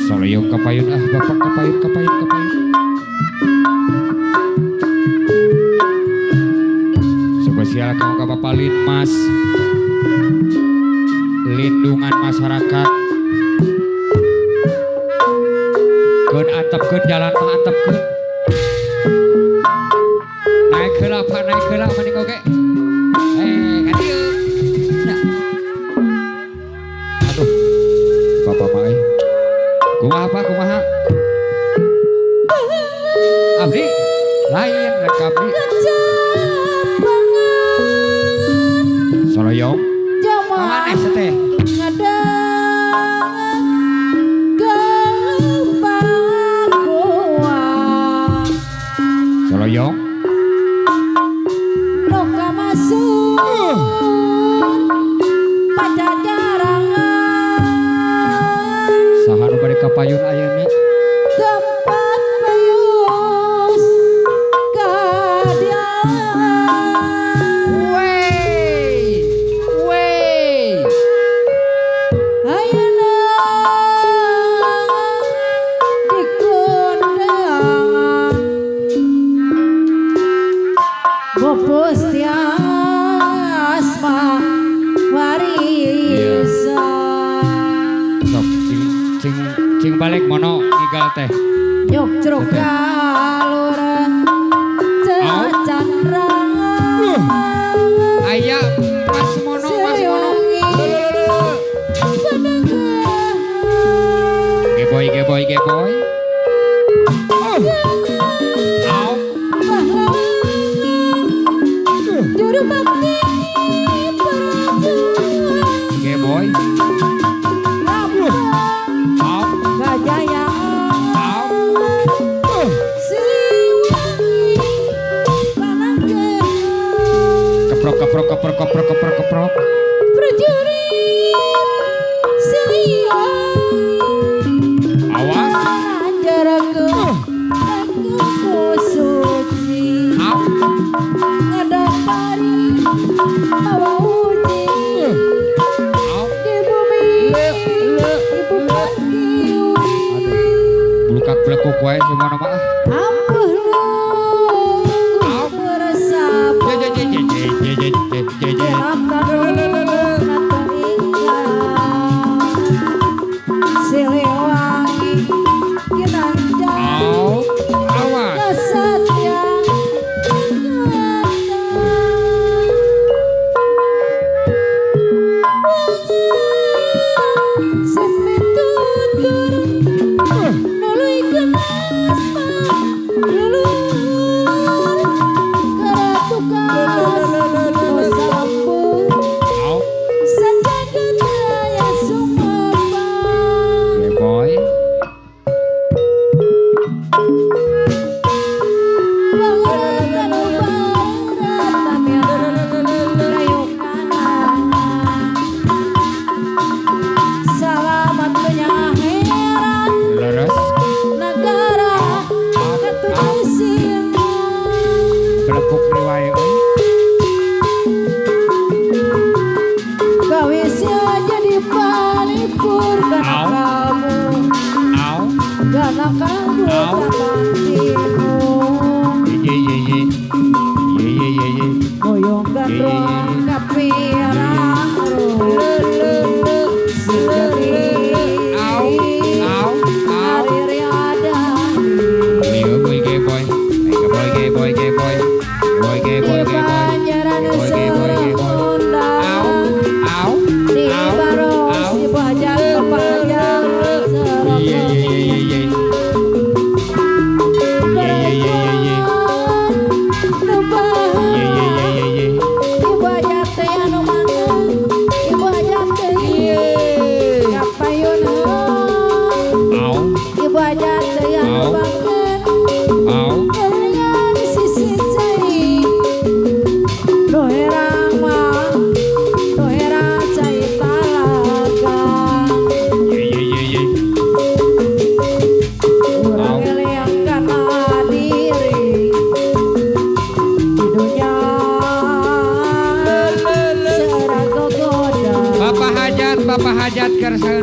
Soloyong kapayun ah bapak kapayun kapayun kapayun. Spesial kamu ka Bapak Linmas. Lindungan masyarakat. Keun antepkeun jalan mah antepkeun. Naik heula Pak, naik heula mending oge. Ka dieu. Nya. Aduh. Bapak mah euy. Kumaha Pak, kumaha? Abdi lain rek abdi. Soloyong. Kamaneh teh? Soloyong. Saha nu bade kapayun ayeuna? Tempat payus kadialan. Wey. Wey. Ayeuna dikondangan Bopos tiasma warisan. Sok cing cing cing balik mono ngigal teh. Nyok ceruk kalur cacandra. Aya Mas Mono, Mas Mono. Geboy geboy geboy. Au. Juru bakti perjuangan. Geboy. Au. Kajayaan Au. Siliwangi panangkehan. Keprok keprok keprok keprok keprok keprok. Prajurit Siliwangi Awas. Anjarakeun ku suci. Au. Ngadapari mawa uji. Au. Di bumi ibu pertiwi. Blukak blekuk wae si Mono mah. Ampuh Au. lungguh resep. Je je je je je je je je je. Siliwangi kinanjang Au. Awas. kesatya. Semitutur nuluy asma lulur keratukan salambu Au. sajagat raya sumapa. Geboy. Selamat penyaheran Leres. negara ketujuh singa. Blekuk deui wae euy. Gawisnya jadi palipur karena Au. kamu Au. karena kamu Au. tapantimu. Ye ye ye. Ye ye ye ye. Boyong gandrung kapirang sejati. Au. Au. Au. Ariri ada. Geboy geboy. Geboy geboy geboy. Geboy Di geboy geboy. Banjaran Geboy geboy geboy. Au. Au. Di Au. Baros Au. di Pajang Kepajang Ye ye ye ye ye. Ye ye ye ye ye. Ye ye ye ye ye. Di Bajate anu Bapak Hajat kersana.